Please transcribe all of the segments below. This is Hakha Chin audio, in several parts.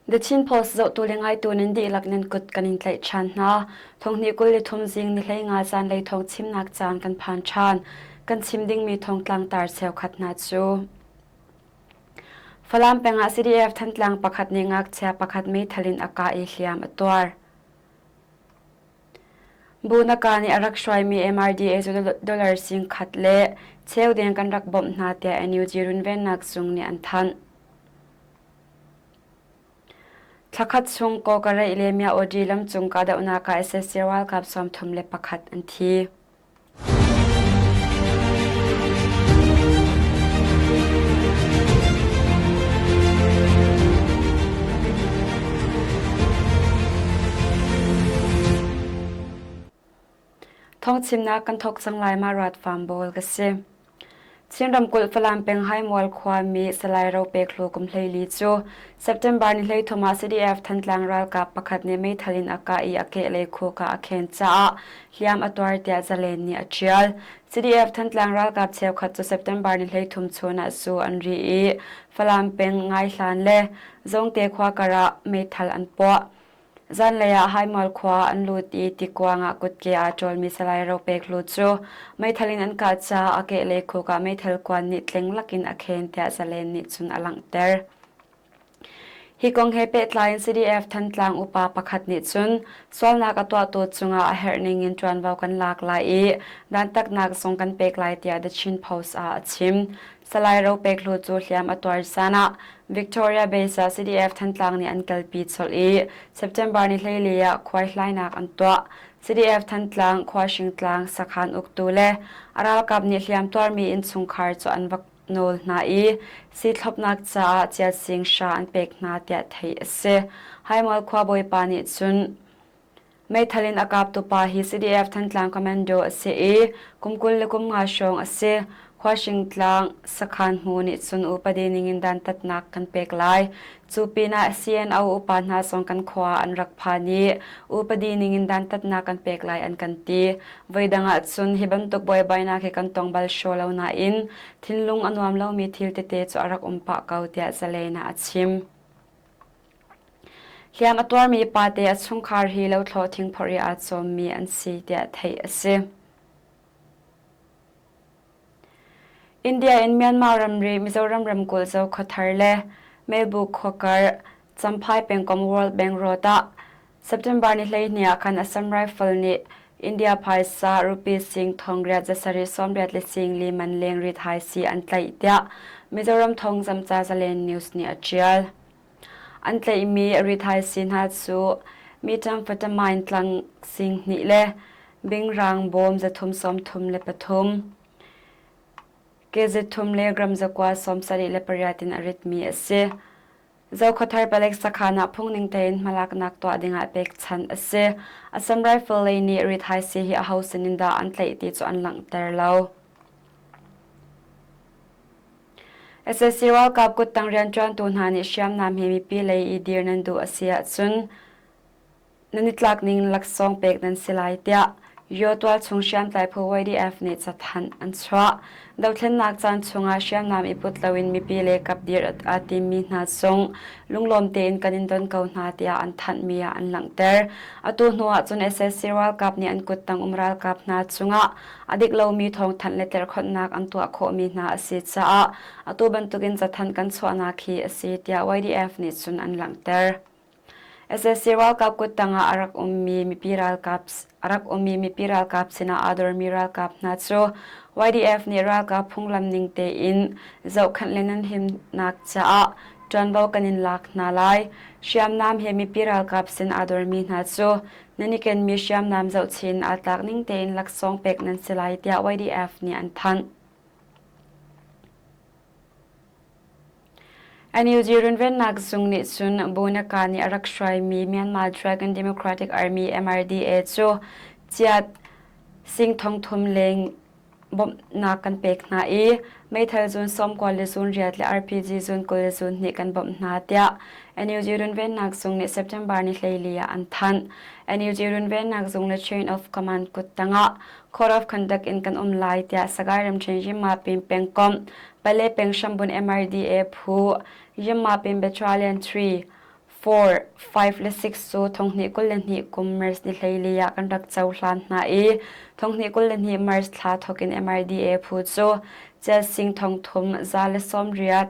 The Chin Post zohtu le ngaitu nan dihlak nan kut kan in tlaih ṭhan hna. Thonghnih 23 zing ni 15 zanlei thawng chimnak caan kan phan ṭhan. Kan chim dingmi thawngtlang tar cheukhat hna cu. Falam peng ah CDF Thantlang pakhat nih ngakchia pakhat meithal in a kah i hliam a tuar. Bunaka nih a rak hruaimi MRDA cu dollar sing khat le cheu deng kan rak bawmh hna tiah NUG runvennak zung nih an thanh. Thlakhat chung Kawkareih le Myawaddy lamcung kahdohnak ah sac ralkap 31 an thi. Thawngchimnak kan thawk cang lai ma rat farm bawl ka si. Chin ramkulh Falam peng Haimual khuami Salai Ro Pek Hlu kum 14 cu September ni 13 ah CDF Thantlang ralkap pakhat nih meithal in a kah i a kehlei khuk ah a khen caah hliam a tuar tiah Zalen nih a ṭial. CDF Thantlang ralkap cheukhat cu September ni 13 chun ah zu an ri i Falam peng Ngaihlan le Zongte khua kar ah meithal an puah. Zanlei ah Haimual khua ah an lut i tikuang ah kutke aa ṭawlmi Salai Ro Pek Hlu cu meithal in an kah caah a kehlei khuk ah meithal kuan nih tleng lakin a khen tiah Zalen nih cun a langhter. Hi kong he pehtlai in CDF Thantlang upa pakhat nih cun sualnak a tuahtu cungah a herh ning in ṭuanvo kan lak lai i dantatnak zong kan pek lai tiah The Chin Post ah a chim. Salai Ro Pek Hlu cu hliam a tuar caan ah Victoria Base ah CDF Thantlang nih an kalpi colh i September ni 14 ah khuaihlainak an tuah. CDF Thantlang Khuahringtlang sakhan uktu le a ralkap nih hliam tuarmi innchungkhar cu an va nawl hna i siithlopnak caah chiatsing hra an pek hna tiah theih a si. Haimual khua bawipa nih cun Meithal in a kaptu pa hi CDF Thantlang Commando a si i kum 25 hrawng a si. Khuahringtlang sakhan hmu nih cun upadi ningin dantatnak kan pek lai. Cu pinah CNO upa hna zong kan khua ah an rak phan i upadi ningin dantatnak kan pek lai an kan ti. Voidang ah cun hi bantuk buaibainak hi kan tong bal hraw lo nain thinlung a nuam lomi thil tete cu a rak um pah ko tiah Zalen ah a chim. Hliam a tuarmi pate a chungkhar hi lothlawh thingphorh i aa cawmmi an si tiah theih a si. India in Myanmar ramri Mizoram ramkulh Zokhawthar le Melbu khuakar Champhai pengkomh World Bank Road ah September ni 12 ah khan Assam Rifle nih India phaisa rupees sing thong riat zasarih sawmriat le sing li man leng rit hai si an tlaih tiah Mizoram thawngzamca Zalen News nih a ṭial. An tlaihmi rithaisii hna cu methamphetamine tlang 2,000 le bingrang bawm 333, kz thum le gram 978 in a ritmi a si. Zokhawthar palek sakhan ah phungning tein hmalaknak tuah dingah pekchanh a si. Assam Rifle lei nih rithaisii hi aho sinin dah an tlaih ti cu an langhter lo. Sac ralkap kuttang rianṭuantu hna nih hriamnam he mipi lei i dir nan duh a si ahcun nan i tlak ning laksawng pek nan si lai tiah Yaw tualchung hriamtlai phu YDF nih cathanh an chuah. Dothlennak caan chungah hriamnam i put loin mipi le kapdir aa timmi hna zong lunglawm tein kan in don ko hna tiah an thanhmi ah an langhter. Atu hnu ah cun sac ralkap nih an kuttang um ralkap hna cungah a dik lomi thawngthanh le tlerhkhonhnak an tuah khawhmi hna a si caah atu bantukin cathanh kan chuahnak hi a si tiah YDF nih cun an langhter. Sac ralkap kuttang ah a rak ummi mipi ralkap a rak ummi mipi ralkap sinah aa dormi ralkap hna cu YDF nih ralkap phunglam ning tein zohkhenh le nan himnak caah ṭuanvo kan in lak hna lai. Hriamnam he mipi ralkap sin aa dormi hna cu Nan i kenmi hriamnam zohchin aa tlak ning tein laksawng pek nan si lai tiah YDF nih an thanh. NUG runvennak zung nih cun Bunaka nih a rak hruaimi Myanmar Dragon Democratic Army MRDA cu chiat sing thong thum leng bawmhnak kan pek hna i meithal zun 90 le zun riat le RPG zun 20 le zun hnih kan bawmh hna tiah NUG runvennak zung nih September ni 14 ah an thanh. NUG runvennak zung le Chain of Command kut tangah Code of Conduct in kan um lai tiah Sagaing ramṭhen Yinmapin pengkomh Pale peng hrambun MRDA phu Yinmapin Battalion 3. 4, 5 le 6 cu thonghnih 22 kum March ni 14 ah kan rak cohlan hna i thonghnih 22 March thla thawk in MRDA phu cu Celsing thongthum 180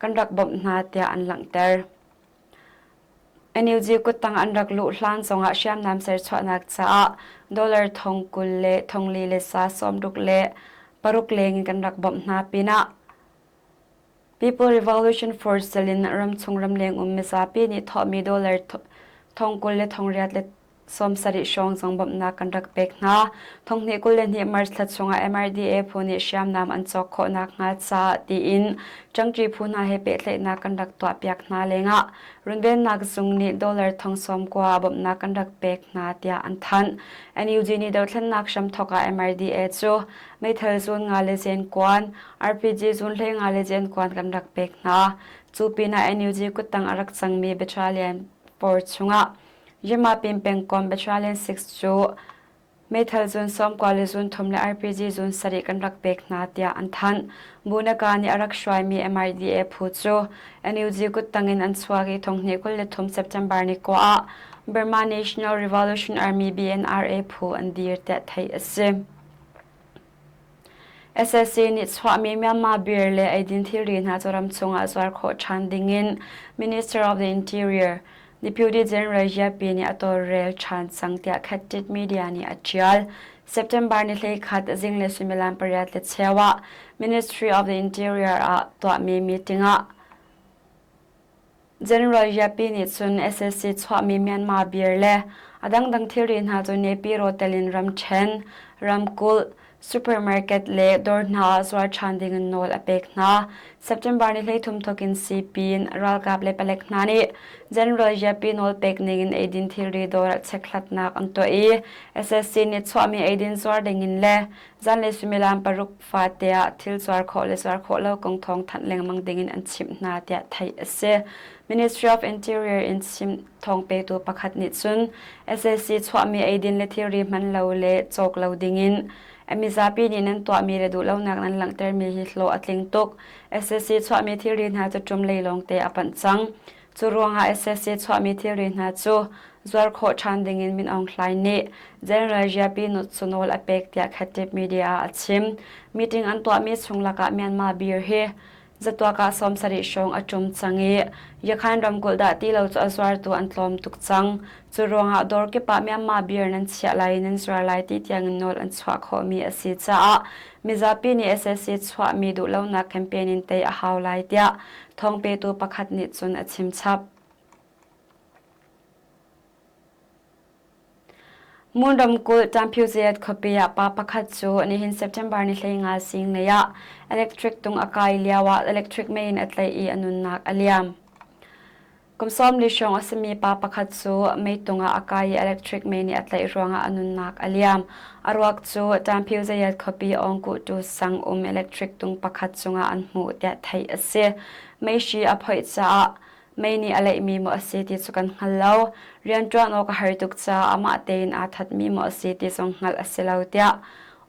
kan rak bawmh hna tiah an langhter. NUG kuttang an rak luh hlan zongah hriamnam serchuahnak caah dollar thong 20 le thong li le sa 60 le paruk leng in kan rak bawmh hna pinah People Revolution Force telin ramchung ramleng um mizapi nih thawhmi dollar thong 20 le thong riat le 70 hrawng zong bawmhnak kan rak pek hna. Thonghnih 22 March thla chungah MRDA phu nih hriamnam an cawk khawh nakhnga caah tiin ṭangṭi phu hna he pehtlaihnak kan rak tuahpiak hna lengah runvennak zung nih dollar thong 90 bawmhnak kan rak pek hna tiah an thanh. NUG nih dothlennak hramthawk ah MRDA cu meithal zun nga le zenkuan, RPG zun hlei nga le zenkuan kan rak pek hna. Cu pinah NUG kuttang a rak cangmi Battalion 4 chungah Yamapin pengkomh Battalion 6 cu meithal zun 90 le zun thum le RPG zun sarih kan rak pek hna tiah an thanh. Bunaka nih a rak hruaimi MIDA phu cu NUG kuttang in an chuak i thonghnih 23 September ni kua ah Burma National Revolution Army BNRA phu an dir tiah theih a si. SSC nih chuahmi Myanmar beer le eidin thilri hna cu ramchung ah zuar khawh ṭhan dingin Minister of the Interior Deputy General Yapi nih a tawlrel ṭhan cang tiah Khattit Media nih a ṭial. September ni 11 zinglei suimilam pariat le cheu ah Ministry of the Interior ah tuahmi meeting ah General Yapi nih cun SSC chuahmi Myanmar beer le a dangdang thilri hna cu Nepiro tel in ramṭhen, ramkulh, supermarket le dawr hna ah zuar ṭhan ding in nawl a pek hna. September ni 13 thawk in sipin, ralkap le palek hna nih General Yapi nawl pek ning in eidin thilri dawr ah chekhlatnak an tuah i SSC nih chuahmi eidin zuar ding in le zanlei suimilam paruk fate ah thil zuar khawh le zuar khawh lo kong thawng thanh lengmang dingin an chimh hna tiah theih a si. Ministry of Interior in chim thawng petu pakhat nih cun SAC chuahmi eidin le thilri hman lo le cawk lo dingin mizapi nih nan tuahmi le duhlonak nan langhtermi hi hlawh a tling tuk. SAC chuahmi thilri hna cu ṭum lei lawngte a panh cang. Cu ruangah SSC chuahmi thilri hna cu zuar khawh ṭhan dingin Min Aung Hlaing nih General Ziapi cu nawl a pek tiah Khatib Media ah a chim. Meeting an tuahmi chung lakah Myanmar beer hi zatuak ah 70 hrawng a ṭum cang i Yakhan ramkulh dah ti lo cu a zuartu an tlawm tuk cang. Cu ruangah dawr kip ah Myanmar beer nan chiah lai i nan zuar lai ti tiangin nawl an chuah khawhmi a si caah mizapi nih SSC chuahmi duhlonak campaign in tei a hau lai tiah Thawngpetu pakhat nih cun a chim chap. Mon ramkulh Tamphyuziat khuapi ah pa pakhat cu nihin September ni 15 zinglei ah electric tung a kai lio ah electric mei in a tlaih i a nunnak a liam. Kum 40 hrawng a simi pa pakhat cu meitung ah a kai i electric mei nih a tlaih ruangah a nunnak a liam. A ruak cu Tamphyuzayat khuapi Awngkuhtu sang um electric tung pakhat cungah an hmuh tiah theih a si. Meihri a phoih caah mei nih a leihmi maw a si ti cu kan hngal lo. Rianṭuan awk a har tuk caah amah tein aa thatmi maw a si ti zong hngalh a si lo tiah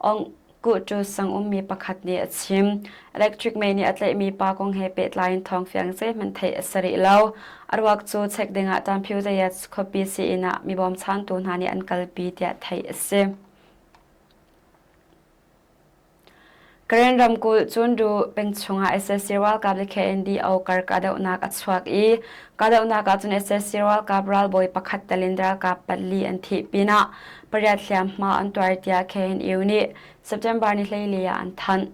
Aung Kuhtu sang ummi pakhat nih a chim. Electric mei nih a tlaihmi pa kong he pehtlai in thawngfiang zeihmanh theih a si rih lo. A ruak cu check dingah Tamphyuzayat khuapi sii-inn ah mi bawmchantu hna nih an kalpi tiah theih a si. Karen ramkulh Cundu peng chungah SSC ralkap le KNDO kar kahdohnak a chuak i kahdohnak ah cun SSC ralkap ralbawi pakhat tel in ralkap pali an thih pinah pariat hliamhma an tuar tiah KNU nih September ni 14 ah an thanh.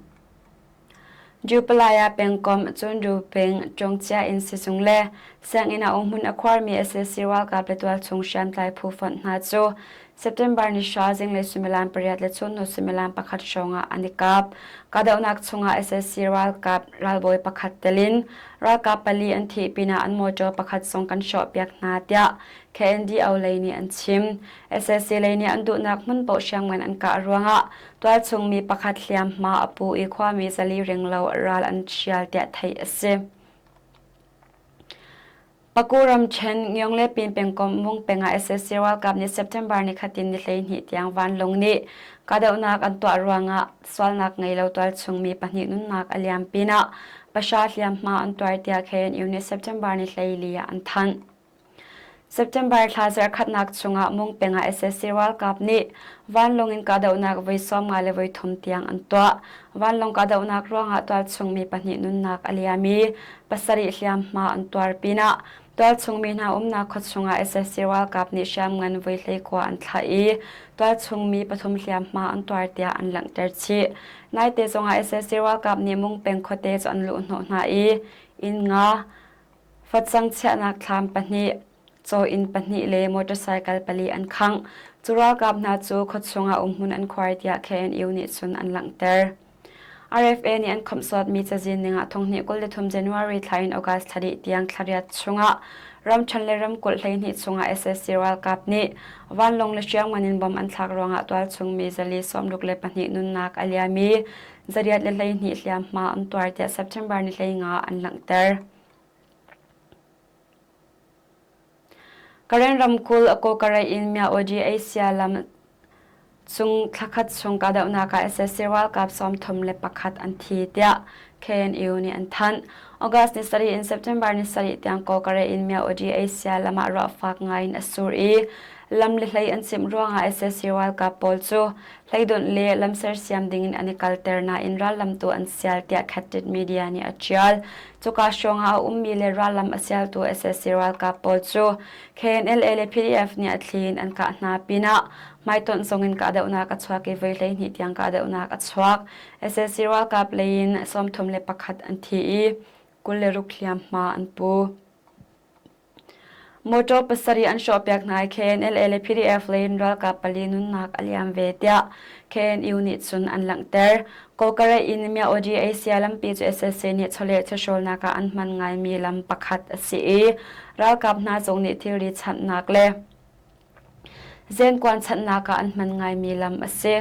Jupalaya pengkomh Cundu peng Congcia in sizung le sianginn ah umhmun a khuarmi SSC ralkap le tualchung hriamtlai phu fonh hna cu September ni hra zinglei suimilam pariat le chunhnu suimilam pakhat hrawngah an i kap. Kahdohnak chungah SSC ralkap ralbawi pakhat telin ralkap pali an thih pinah an motor pakhat zong kan hrawhpiak hna tiah KNDO lei nih an chim. SSC lei nih an duhnak hmun paoh hriamngan an kah ruangah tualchung mi pakhat hliamhma a pu i khuami zali ringlo ral an hrial tiah theih a si. Paku ramṭhen Ngyong le Pin pengkomh Mung peng ah SSC ralkap nih September ni khat in ni 12 tiang vanlawng nih kahdohnak an tuah ruangah sualnak ngei lo tualchung mi pahnih nunnak a liam pinah pahra hliamhma an tuar tiah KNU nih September ni 14 ah an thanh. September thla zarhkhatnak chungah Mung peng ah sac ralkap nih vanlawng in kahdohnak voi 50 le voi thum tiang an tuah. Vanlawng kahdohnak ruangah tualchung mi pahnih nunnak a liam i pasarih hliamhma an tuar pinah tualchung mi hna umnak khuachung ah sac ralkap nih hriamngan voi 19 an thlah i tualchung mi pathum hliamhma an tuar tiah an langhter chih. Naite zongah sac ralkap nih Mung peng khuate cu an luhhnawh hna i inn nga Facang chiahnak thlam pahnih, caw inn pahnih le motorcycle pali an khangh. Cu ralkap hna cu khuachung ah umhmun an khuar tiah KNU nih cun an langhter. RFA nih an khawmhsuatmi cazin ning ah thonghnih 23 January thla in August thla dih tiang thlariat chungah ramṭhen le ramkulh 12 chungah sac ralkap nih vanlawng le hriamngan in bom an thlak ruangah tualchung mi zali 62 nunnak a liam i 112 hliamhma an tuar tiah September ni 15 an langhter. Karen ramkulh Kawkarai in Myaoji Asia lam chung thlakhat chung kahdohnak ah sac ralkap 31 an thi tiah KNU nih an thanh. August ni sarih in September ni sarih tiang Kawkarai in Myaoji Asia lam ah ruah fak ngai in a sur i lam le hlei an cimh ruangah sac ralkap pawl cu hleidonh le lam sersiam dingin an i kalter nain rallamtu an sial tiah Khattit Media nih a ṭial. Cuka hrawngah a ummi le rallam a sialtu sac ralkap pawl cu KNLA le PDF nih a thli in an kah hna pinah hmaitonh zongin kahdohnak a chuak i voi 12 tiang kahdohnak a chuak. sac ralkap lei in 31 an thi i 26 hliamhma an pu. Motor pasarih an hrawhpiak hna i KNLA le PDF lei in ralkap pali nunnak a liam ve tiah KNU nih cun an langhter. Kawlkarai in Myaoji Asia lampi cu sac nih chawleh chawhrawlnak ah an hman ngaimi lam pakhat a si i ralkap hna zong nih thilri chanhnak le zenkuan chanhnak ah an hman ngaimi lam a si.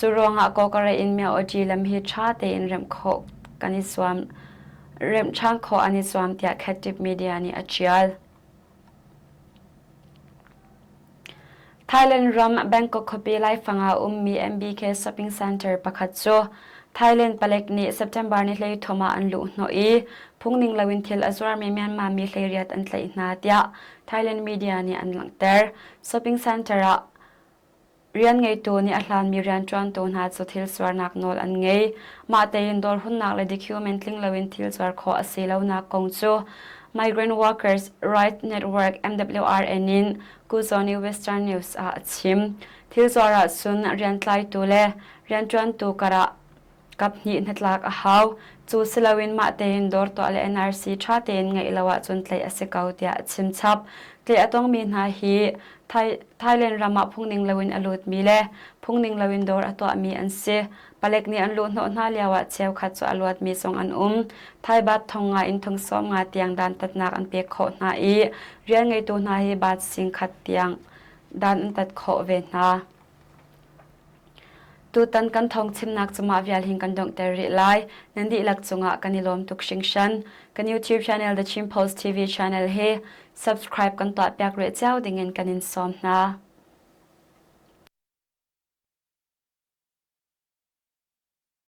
Cu ruangah Kawlkarai in Myaoji lam hi ṭha tein remh khawh kan i zuam remh ṭhan khawh an i zuam tiah Khattip Media nih a ṭial. Thailand ram Bangkok khuapi laifang ah ummi MBK Shopping Center pakhat cu Thailand palek nih September ni 13 ah an luhhnawh i phungning loin thil a zuarmi Myanmar mi 18 an tlaih hna tiah Thailand media nih an langhter. Shopping center ah Rian ngeitu nih a hlanmi rianṭuantu hna cu thil zuarnak nawl an ngei. Mah tein dawr hunnak le document tling loin thil zuar khawh a si lonak kong cu Migrant Workers Rights Network MWRN in Kuzoni Western News ah a chim. Thil zuar ahcun riantlaitu le rianṭuantu karah Kaphnih hnatlak a hau. Cu si loin mah tein dawr tuah le NRC ṭha tein ngeih lo ahcun tlaih a si ko tiah a chim chap. Tlaih a tongmi hna hi Thailand ram ah phungning loin a lutmi le phungning loin dawr a tuahmi an si. Palek nih an luhhnawh hna lioah cheukhat cu a luatmi zong an um. Thai baht thong nga in thong sawm nga tiang dantatnak an pek khawh hna i rian ngeitu hna hi baht sing khat tiang dan an tat khawh ve hna. Tutan kan thawngchimnak cu mah vial hin kan donghter rih lai. Nan dihlak cungah kan i lawm tuk hringhran. Kan YouTube channel The Chin Post TV channel hi subscribe kan tuahpiak rih cio dingin kan in sawm hna.